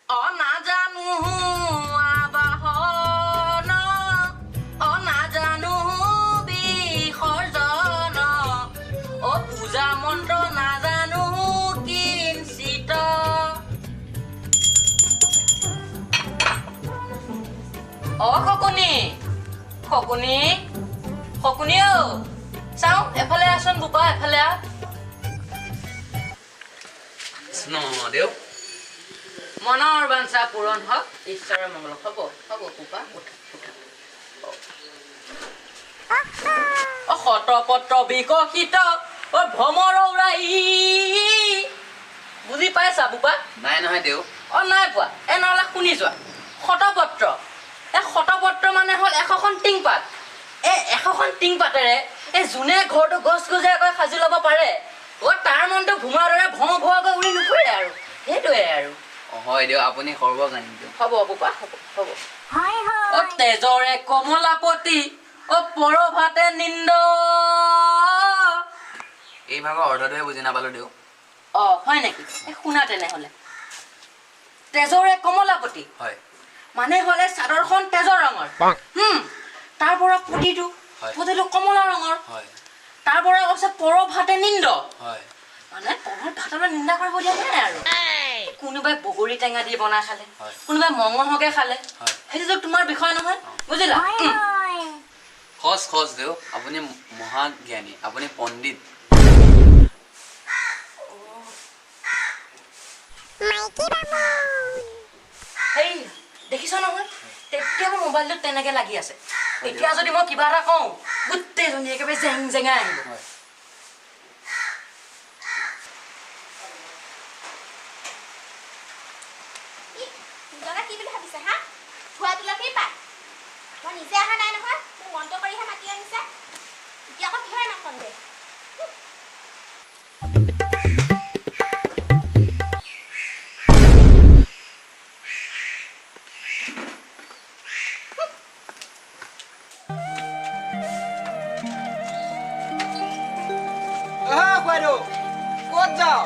অ নাজানো আবাহন, অ নাজানো বিসৰ্জন, অ পূজা মন্ত্ৰ নাজানো কিঞ্চিত। অ শকুনি, শকুনি, শকুনি অ, চাওঁ এফালে আচোন বোপা, এফালে আহ। কৃষ্ণ দেউ। মনৰ বাঞ্ছা পূৰণ হওক, ঈশ্বৰৰ মংগল হ'ব। হ'ব বোপা, উঠা উঠা। অ শতপত্ৰ বিকশিত অ ভ্ৰমৰ উৰাই। বুজি পাইছা বোপা? নাই নহয় দেউ। অ নাই পোৱা? এ নহ'লে শুনি যোৱা। শতপত্ৰ, এই শতপত্ৰ মানে হ'ল 100খন টিংপাত। এই 100খন টিংপাতেৰে এই যোনে ঘৰটো গছ গজীয়াকৈ সাজি ল'ব পাৰে, অ তাৰ মনটো ভোমোৰাৰ দৰে ভওঁ ভোৱাকৈ উৰি নুফুৰে আৰু, সেইটোৱে আৰু। অ হয় দেউ, আপুনি সৰ্বজ্ঞানী দেউ। হ'ব বোপা, হ'ব হ'ব। অ তেজৰে কমলাপতি, অ পৰভাতে নিন্দ। এই ভাগৰ অৰ্থটোহে বুজি নাপালো দেউ। অ হয় নেকি? এই শুনা তেনেহ'লে, তেজৰে কমলাপতি হয় মানে হ'লে চাদৰখন তেজৰ ৰঙৰ, তাৰ পৰা পতিটো, পতিটো কমলা ৰঙৰ, হয়, তাৰ পৰা কৈছে পৰভাতে নিন্দ, হয়, মানে পৰৰ ভাতলৈ নিন্দা কৰিব দিয়া নাই আৰু। কোনোবাই বগৰী টেঙা দি বনাই খালে, কোনোবাই মঙহকে খালে, সেইটোতো তোমাৰ বিষয় নহয়, বুজিলা? সজ সজ দেউ, আপুনি মহাজ্ঞানী, আপুনি পণ্ডিত। সেই দেখিছ নহয়, তেতিয়া মোৰ মোবাইলটোত তেনেকে লাগি আছে। এতিয়া যদি মই কিবা এটা কওঁ, গোটেইজনী একেবাৰে জেং জেঙাই আহিব। নিজকে কি বুলি ভাবিছে হা? ধোৱা তুলসীৰ পাত। মই নিজে অহা নাই নহয়, মোক মন্ত্ৰ কৰিহে মাতি আনিছে। এতিয়া আকৌ কিহৰ ইমান সন্দেহ? খুৱাইদেউ ক'ত যাওঁ?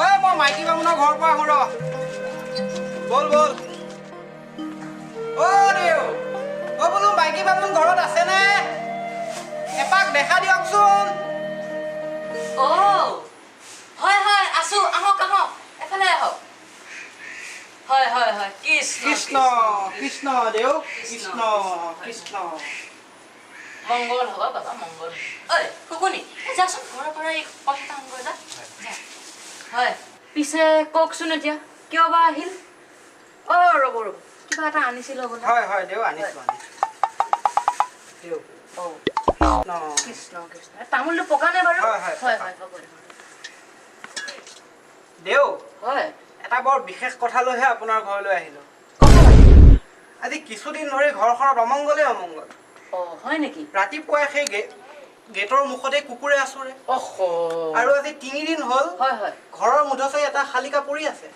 ঐ মই মাইকী বামুণৰ ঘৰৰ পৰা আহোঁ ৰ। ব'ল ব'ল। অ দেউ, অ বোলো মাইকী বামুণ ঘৰত আছেনে? এপাক দেখা দিয়কচোন। অ হয় হয়, আছো, আহক আহক, এফালে আহক। হয় হয় হয়, কৃষ্ণ কৃষ্ণ কৃষ্ণ দেউ, কৃষ্ণ কৃষ্ণ। মংগল হ'ব বাবা, মংগল। ঐ শুকুনি, যাচোন ঘৰৰ পৰা এই কথা আনগৈ, যা যা। হয়, পিছে কওকচোন এতিয়া কিয় বা আহিল? অ ৰ'ব ৰ'ব, কিবা এটা আনিছিলো বোলে। হয় হয় দেউ, আনিছো আনিছো দেউ। অ কৃষ্ণ কৃষ্ণ। তামোলটো পকা নাই বাৰু? হয় হয় হয়, হ'ব দেউ। হয়, এটা বৰ বিশেষ কথালৈহে আপোনাৰ ঘৰলৈ আহিলো। আজি কিছুদিন ধৰি ঘৰখনত অমংগলেই অমংগল। অ হয় নেকি? ৰাতিপুৱাই সেই গেটৰ মুখতে কুকুৰে আঁচোৰে। আৰু আজি 3 দিন হ'ল, হয় হয়, ঘৰৰ মুধচে এটা শালিকা পৰি আছে।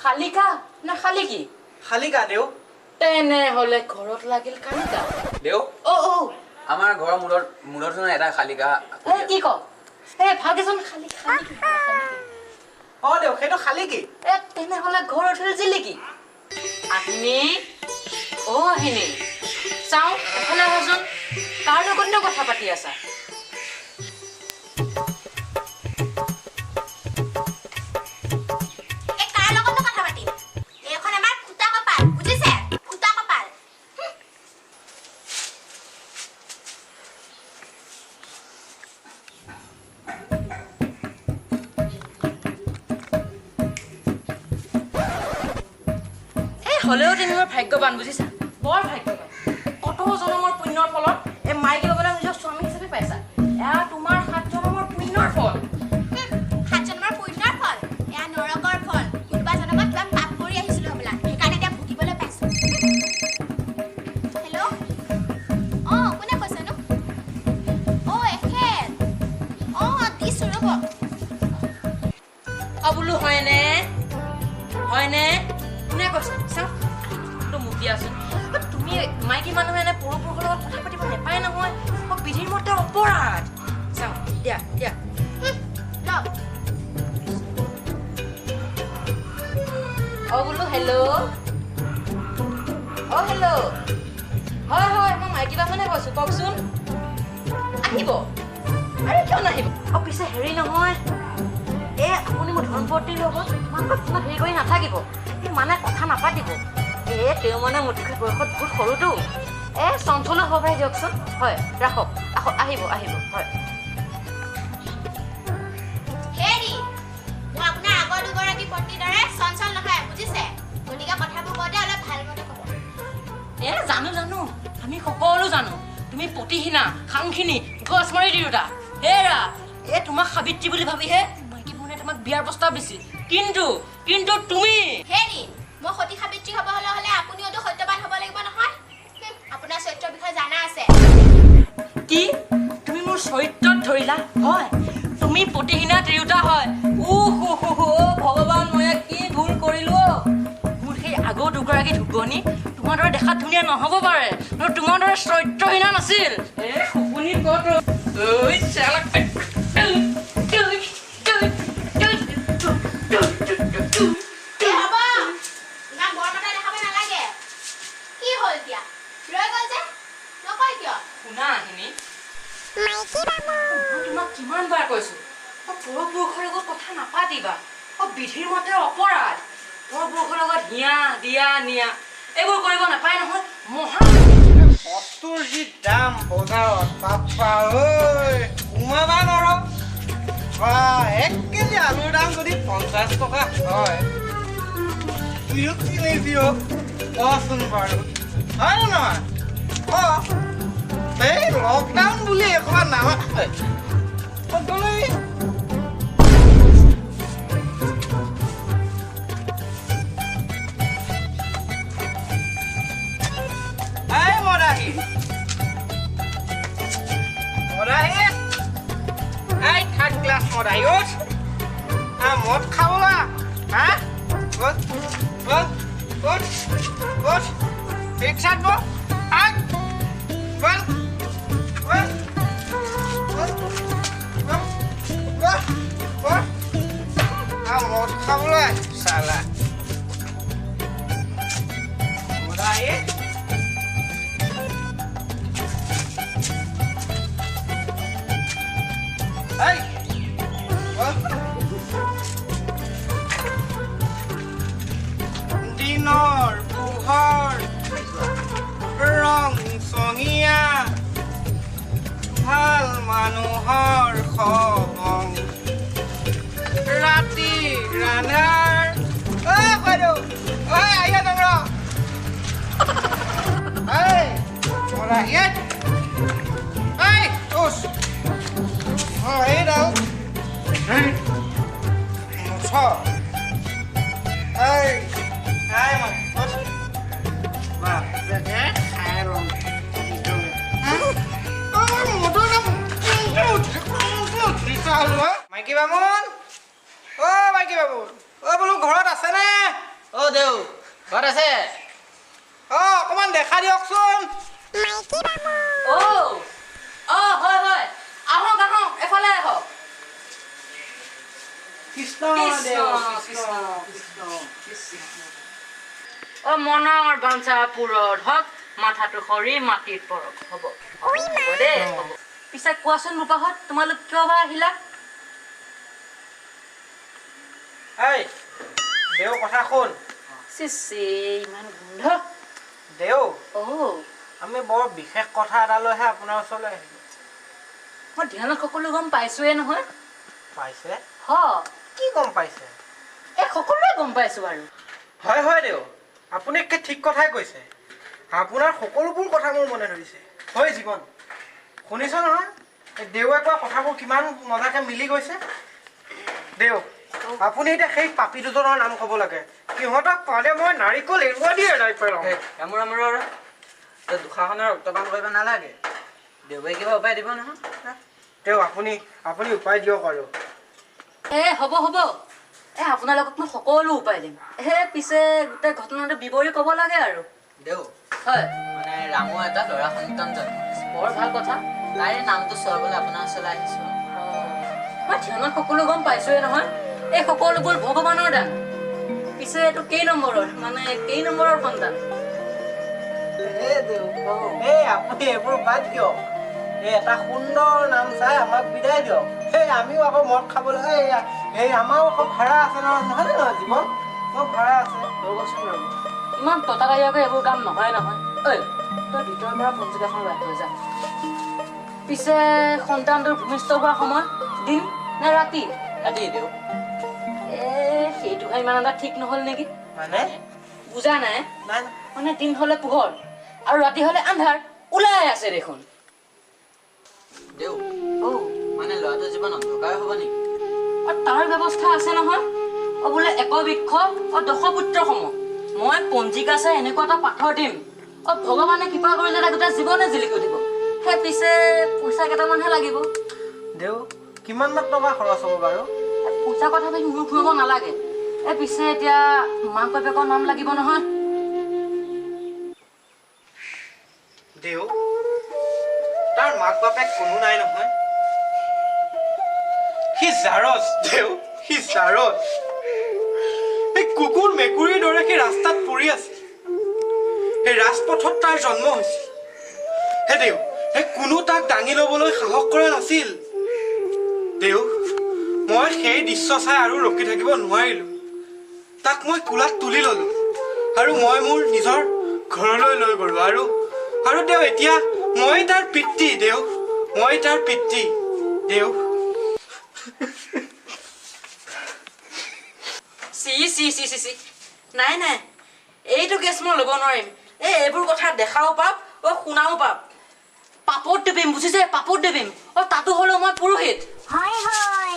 শালিকা নে শালিকি? শালিকা দেউ। তেনেহ'লে ঘৰত লাগিল কালিকা। দেউ। অ অ, আমাৰ ঘৰৰ মূৰত মূৰত এটা শালিকা। এই কি ক, এই ভালকেচোন। শালি শালিকি। অ দেউ, সেইটো শালিকি। এ তেনেহ'লে ঘৰ উঠিল জিলিকি। আহিনী, অ আহিনী, চাওঁ এফালে আহাচোন, কাৰ লগতনো কথা পাতি আছা? এই কাৰ লগতনো কথা পাতিম? এইখন আমাৰ ফুটা কপাল, বুজিছে? ফুটা কপাল। এই হ'লেও তুমি বৰ ভাগ্যৱান বুজিছা, বৰ ভাগ্যৱান। কত জনমৰ পুণ্যৰ ফলত এই মাইকী বামুণক নিজৰ স্বামী হিচাপে পাইছা। এয়া তোমাৰ 7 জনমৰ পুণ্যৰ ফল। 7 জন্মৰ পুণ্যৰ ফল? এয়া নৰকৰ ফল। কোনোবা জন্মত কিবা পাপ কৰি আহিছিলো হ'বলা, সেইকাৰণে এতিয়া ভুগিবলৈ পাইছো। হেল্ল', অ কোনে কৈছেনো? অ এখেত, অ দিছো ৰ'ব। অ বোলো হয়নে হয়নে, কোনে কৈছে? চাওঁ তো মোক দিয়াচোন। তুমি মাইকী মানুহে এনে পৰপুৰুষৰ লগত কথা পাতিব নাপায় নহয়, বিধিৰ মতে অপৰাধ। দিয়া দিয়া। লওক। অ বোলো হেল্ল', অ হেল্ল', হয় হয়, মই মাইকী বামুণে কৈছোঁ, কওকচোন। আহিব? আৰে কিয় নাহিব? অ পিছে হেৰি নহয়, এই আপুনি মোৰ ধনপতিৰ লগত ইমানকৈ ফোনত হেৰি কৰি নাথাকিব, এই মানে কথা নাপাতিব। এই তেওঁ মানে মোতকৈ বয়সত বহুত সৰুতো, এই চঞ্চলো হ'ব পাৰে দিয়কচোন। হয় ৰাখক, আহক, আহিব আহিব। হয়। হেৰি, মই আপোনাৰ আগৰ দুগৰাকী পত্নীৰ দৰে চঞ্চল নহয়, বুজিছে? গতিকে কথাবোৰ কওঁতে অলপ ভাল মতে ক'ব। এ জানো জানো, আমি সকলো জানো, তুমি পতিহীনা খাংখিনি গছ মাৰি দিওঁতা। হেৰা, এই তোমাক সাবিত্ৰী বুলি ভাবিহে মাইকী বোনে তোমাক বিয়াৰ প্ৰস্তাৱ দিছিল, কিন্তু কিন্তু তুমি। হেৰি, মই সতী সাবিত্ৰী হ'ব হ'লে আপুনিওতো সত্যবান হ'ব লাগিব নহয়। আপোনাৰ চৰিত্ৰৰ বিষয়ে জানা আছে। কি তুমি মোৰ চৰিত্ৰত ধৰিলা? হয়, তুমি পতিহীনা তিৰোতা হয়। উহ ভগৱান, মই কি ভুল কৰিলো। মোৰ সেই আগৰ দুগৰাকী ধুগনি তোমাৰ দৰে দেখাত ধুনীয়া নহ'ব পাৰে, তোমাৰ দৰে চৰিত্ৰহীনা নাছিল। এ শুকুনি ক'ত? হ'ব, ইমান বৰ মাতা দেখাব নালাগে। কি হ'ল এতিয়া? ৰৈ গ'ল যে, নকয় কিয়? শুনা আহিনী, মই তোমাক কিমান বাৰ কৈছো, পৰপুৰুষৰ লগত কথা নাপাতিবা। অ বিধিৰ মতে অপৰাধ। পৰপুৰুষৰ লগত হিয়া দিয়া নিয়া এইবোৰ কৰিব নাপায় নহয়। মহা বস্তুৰ যি দাম বজাৰত, বাপ্পা ঐ, সোমাবা নোৱাৰ। বা 1 কেজি আলুৰ দাম যদি 50 টকা হয়, তুইও কিনিবি কচোন বাৰু, হয় নে নহয়? অ এই লকডাউন বুলি এসোপা নাম গ'লে। এই মদাহী, মদাহী, এই থাৰ্ড ক্লাছ মদাহী, উঠ। মদ খাবলা হা? উঠ উঠ উঠ উঠ, ৰিক্সাত বহ, আগ বল বল বল বল বল। মদ খাবলৈ চালা মদাহী। এই দিনৰ পোহৰ ৰং চঙীয়া, ভাল মানুহৰ খং, ৰাতি ৰান্ধাৰ। ঐ বাইদেউ, ঐ আহিয়া তোমৰা। এই মদাহী, এই উচ। অ এইডাল মুছ। এই এই মই বাপেকে খাই ল'ম। মাইকী বামুণ, অ মাইকী বামুণ, অ বোলো ঘৰত আছেনে? অ দেউ, ঘৰত আছে। অ অকণমান দেখা দিয়কচোন। অ অ হয় হয়, আহক আহক, এফালে আহক। কৃষ্ণ কৃষ্ণ কৃষ্ণ কৃষ্ণ। অ মনৰ বাঞ্ছা পূৰণ হওক, মাথাটো সৰি মাটিত পৰক। হ'ব হ'ব দেই, হ'ব। পিছে কোৱাচোন ৰূপাহঁত, তোমালোক কিয় বা আহিলা? এই দেউ, কথা শুন। চিচি, ইমান গোন্ধ। দেউ, অ আমি বৰ বিশেষ কথা এটা লৈহে আপোনাৰ ওচৰলৈ আহিলো। মই ধ্যানত সকলো গম পাইছোৱে নহয়। পাইছে? হ। কি গম পাইছে? এই সকলোৱে গম পাইছো আৰু। হয় হয় দেউ, আপুনি একে ঠিক কথাই কৈছে। আপোনাৰ সকলোবোৰ কথা মোৰ মনে ধৰিছে। হয় জীৱন, শুনিছ নহয়, এই দেউৱে কোৱা কথাবোৰ কিমান মজাকে মিলি গৈছে। দেউ, আপুনি এতিয়া সেই পাপী দুজনৰ নাম ক'ব লাগে। সিহঁতক পালে মই নাৰিকল এৰুৱা দিয়ে এৰাই পেলাওঁ। ৰামু ৰামু ৰ, তই দুষাখনৰ ৰক্তপান কৰিব নালাগে। দেউৱে কিবা উপায় দিব নহয়। তেওঁ আপুনি আপুনি উপায় দিয়ক আৰু। এ হ'ব হ'ব, এ আপোনালোকক মই সকলো উপায় দিম। হে পিছে গোটেই ঘটনাটো বিৱৰি ক'ব লাগে আৰু। দেউ, হয়, মানে ৰামু এটা ল'ৰা সন্তান জন্ম হৈছে। বৰ ভাল কথা। তাইৰ নামটো চোৱাবলৈ আপোনাৰ ওচৰলৈ আহিছোঁ। মই ধ্যানত সকলো গম পাইছোৱে নহয়, এই সকলোবোৰ ভগৱানৰ দান। পিছে এইটো কেই নম্বৰৰ, মানে কেই নম্বৰৰ সন্তান? এই আপুনি এইবোৰ বাদ দিয়ক, এই এটা সুন্দৰ নাম চাই আমাক বিদায় দিয়ক। এই আমিও আকৌ মদ খাবলৈ, এই আমাৰো আকৌ ভাড়া আছে নহয়, নহয় নহয় জীৱন মোৰ ভাড়া আছে। ৰ'বচোন ৰ'ব, ইমান ততাতৈয়াকৈ এইবোৰ কাম নহয় নহয়। ঐ তই ভিতৰৰ পৰা পঞ্জিকাখন লৈ আহ যা। পিছে সন্তানটোৰ ভূমিষ্ঠ হোৱা সময় দিন নে ৰাতি? ৰাতি দেউ। এ সেইটোহে ইমান এটা ঠিক নহ'ল নেকি? মানে বুজা নাই? মানে দিন হ'লে পোহৰ আৰু ৰাতি হ'লে আন্ধাৰ, ওলাই আছে দেখোন। দেউ মানে ল'ৰাটোৰ জীৱন অন্ধকাৰ হ'ব নেকি? তাৰ ব্যৱস্থা আছে নহয়। অ বোলে একবৃক্ষ অ দশপুত্ৰ সম। মই পঞ্জিকা চাই এনেকুৱা এটা পাথৰ দিম, অ ভগৱানে কৃপা কৰিলে তাৰ গোটেই জীৱনে জিলিকি উঠিব। সেই পিছে পইচা কেইটামানহে লাগিব। দেউ কিমান মান টকা খৰচ হ'ব বাৰু? পইচা কথা তুমি মূৰ ঘূৰাব নালাগে। এই পিছে এতিয়া মাক বাপেকৰ নাম লাগিব নহয়। দেউ তাৰ মাক বাপেক কোনো নাই নহয়, সি জাৰজ। দেউ সি জাৰজ, এই কুকুৰ মেকুৰীৰ দৰে সি ৰাস্তাত পৰি আছিল, সেই ৰাজপথত তাৰ জন্ম হৈছিল। হে দেউ, সেই কোনো তাক দাঙি ল'বলৈ সাহস কৰা নাছিল। দেউ মই সেই দৃশ্য চাই আৰু ৰখি থাকিব নোৱাৰিলো, তাক মই কোলাত তুলি ললো আৰু মই মোৰ নিজৰ ঘৰলৈ লৈ গলো। আৰু আৰু দেউ এতিয়া মই তাৰ পিতৃ। দেউ মই তাৰ পিতৃ। দেউ C C C C C, নাই নাই, এইটো কেছ মই ল'ব নোৱাৰিম। এই এইবোৰ কথা দেখাও পাপ, অ শুনাও পাপ। পাপত ডুবিম বুজিছে, পাপত ডুবিম। অ তাতো হ'লেও মই পুৰোহিত। হয় হয়।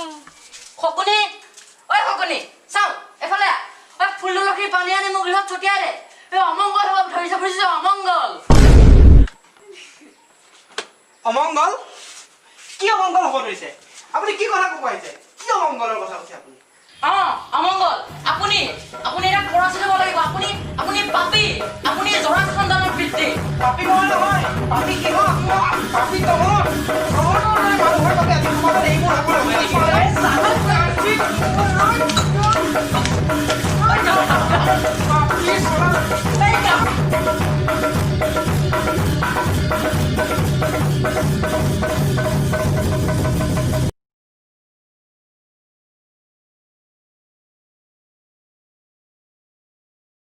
শকুনি, ঐ শকুনি, চাওঁ এফালে। ঐ ফুল তুলসীৰ পানী আনি মোৰ গৃহত ছটিয়াই দে। এই অমংগল হ'ব ধৰিছে বুজিছে, অমংগল। অমংগল? কি অমংগল হ'ব ধৰিছে? আপুনি কি কথা ক'ব আহিছে? কি অমংগলৰ কথা কৈছে আপুনি? অ অমংগল। আপুনি আপুনি এটা পৰাচিত হ'ব লাগিব। আপুনি আপুনি পাপী, আপুনি জৰা সন্তানৰ পিতৃ। পাপী মই নহয়, পাপী কিহত? পাপী তহঁত। তহঁতৰ দৰে মানুহৰ বাবে আজি সমাজত এইবোৰ হ'ব নেকি? পাপী চলা।